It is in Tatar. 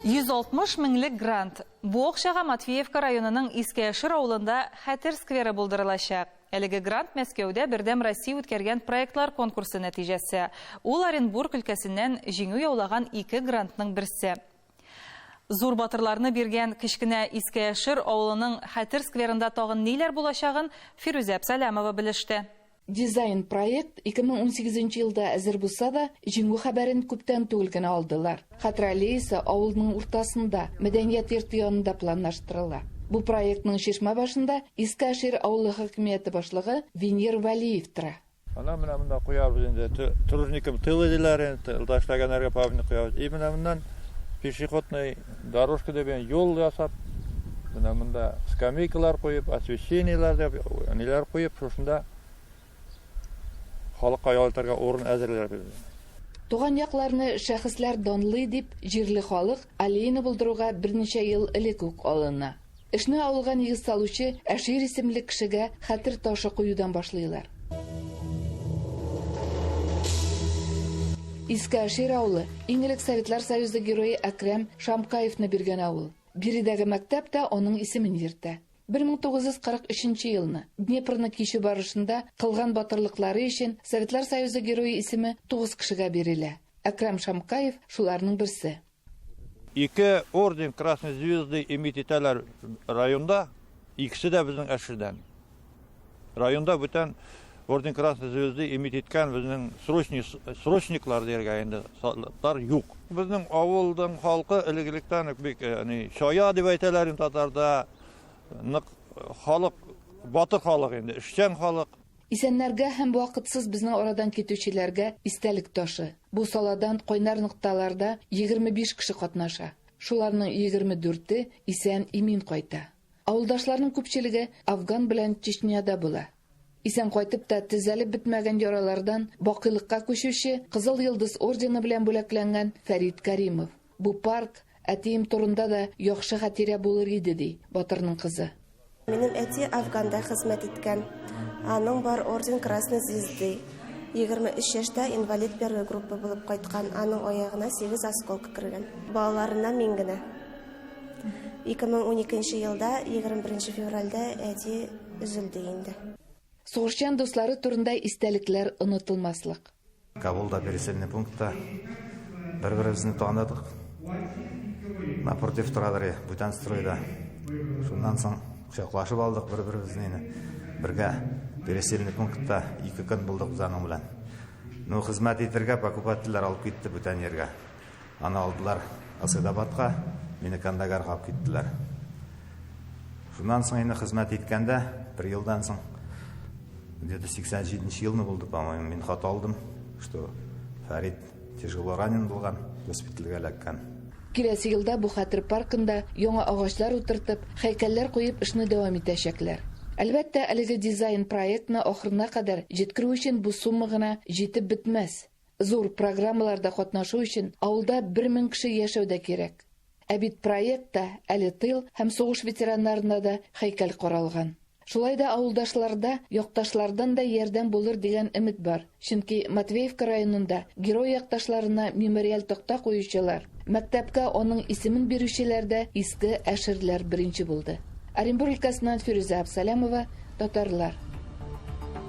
160 меңлек грант. Бу акчага Матвеевка районының Иске Әшер авылында Хәтер скверы булдырылачак. Әлеге грант Мәскәүдә Бердәм Россия үткәргән проектлар конкурсы нәтиҗәсе. Ул Оренбург өлкәсеннән җиңү яулаган ике грантның берсе. Зур батырларны биргән кечкенә Иске Әшер авылының Хәтер скверында тагын ниләр булачагын Фирүзә Абсалямова белеште. Дизайн-проект 2018 нче елда әзер булса да, җиңү хәбәрен күптән түгел генә алдылар. Хәтер аллеясы авылның уртасында, мәдәният йорты янында планлаштырыла. Бу проектның чишмә башында Иске Әшир авылы хакимияте башлыгы Венер Вәлиев тора. Аннан менә монда куябыз инде, тружникам тылы диләр инде, тылда эшләгәннәргә памятник куябыз. И менә моннан пешеходный дорожка дип юл ясап, менә монда скамейкалар куеп, освещениеләр дип, ниләр куеп, шушында халыкка ял итәргә урын әзерләрбез. Туган якларны шәхесләр данлый дип, җирле халык аллеяны булдыруга берничә ел элек үк алына. Эшне авылга нигез салучы Әшир исемле кешегә хәтер ташы куюдан башлыйлар. Иске Әшир авылы, иң элек Советлар Союзы Герое Әкрәм Шамкаевны биргән авыл. Биредәге мәктәп тә аның исемен йөртә. 1943 елны Днепрны кичү барышында кылган батырлыклары өчен Советлар Союзы Герое исеме тугыз кешегә бирелә. Әкрәм Шамкаев, шуларның берсе. Ике орден Красной Звезды иметь итәләр районда, икесе дә безнең Әшердән. Районда бүтән орден Красной Звезды иметь иткән безнең срочник, срочниклар дияргә инде солдатлар юк. Безнең авылдың халкы элек-электән үк бик э, ни, чая дип әйтәләр инде татарда. Нык халык, батыр халык инде, эшчән халык. Исәннәргә һәм вакытсыз безнең арадан китүчеләргә истәлек ташы. Бу саладан кайнар нокталарда 25 кеше катнаша. Шуларның 24-е исән-имин кайта. Авылдашларның күпчелеге Афган белән Чечняда була. Исән кайтып та төзәлеп бетмәгән яралардан бакыйлыкка күчүче Кызыл Йолдыз ордены белән бүләкләнгән Фәрит Кәримов. Бу парк әтием турында да яхшы хатирә булыр иде, ди батырның кызы. Минем әти Афганда хезмәт иткән. Аның бар орден Красной Звезды. 23 яшьтә инвалид первой группы булып кайткан. Аның аягына 8 осколка кергән. Балаларыннан мин генә. 2012 елда 21 февральдә әти өзелде инде. Сугышчан дуслары турында истәлекләр онытылмаслык. Кабулда пересыльный пунктта бер-беребезне таныдык. Напротив торадыр, бүтән стройда. Шуннан соң кочаклашып алдык бер-беребезне инде. Бергә пересыльный пунктта ике көн булдык без аның белән. Ну, хезмәт итергә покупательләр алып китте бүтән җиргә. Аны алдылар Асадабадка, мине Кандагарга алып киттеләр. Шуннан соң инде хезмәт иткәндә, бер елдан соң, где-то 87 елны булды, по-моему, мин хат алдым, что Фәрит тяжело ранен булган, госпитальгә эләккән. Киләсе елда бу хәтер паркында яңа агачлар утыртып, һәйкәлләр куеп эшне дәвам итәчәкләр. Әлбәттә, әлеге дизайн-проектны ахырына кадәр җиткерү өчен бу сумма гына җитеп бетмәс. Зур программаларда катнашу өчен авылда 1000 кеше яшәү дә кирәк. Ә бит проектта әле тыл һәм сугыш ветераннарына да һәйкәл каралган. Шулай да авылдашларда якташлардан да ярдәм булыр дигән өмет бар, чөнки Матвеевка районында герой якташларына мемориаль такта куючылар, мәктәпкә аның исемен бирүчеләр дә Иске Әшерләр беренче булды. Оренбур өлкәсеннән Фирүзә Абсалямова, Татарлар.